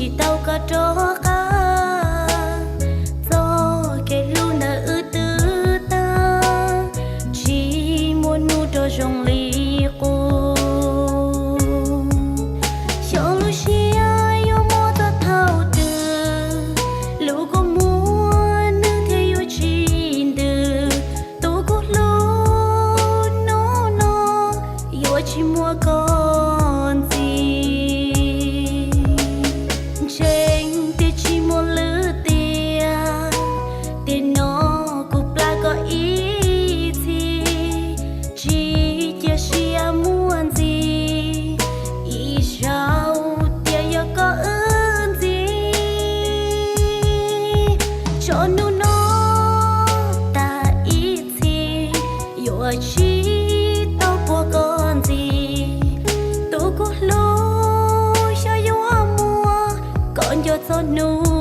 tsis tau koj rov qab. Txoj kev hlub ntawm wb twb tag, tsis muaj hnub rov zoo li qub. Xyov lub siab yuav muaj txog thaum twg, lub kua muag nws thiaj yuav tsis ntws. Tus kuv hlub, hnub no yuav tsis muaj koj ntxiv. Ntseeg tias tsis muaj lwm tiam, tiam no kuv plab koj ib txhis. Tsis cia siab muaj ntxiv, ib zaug tias yog koj wb ntxiv. Tso hnub no tas ib txhis, yuav tsis tau puag koj ntxiv. Tus kuv hlub, xyov yuav muaj koj nco txog hnub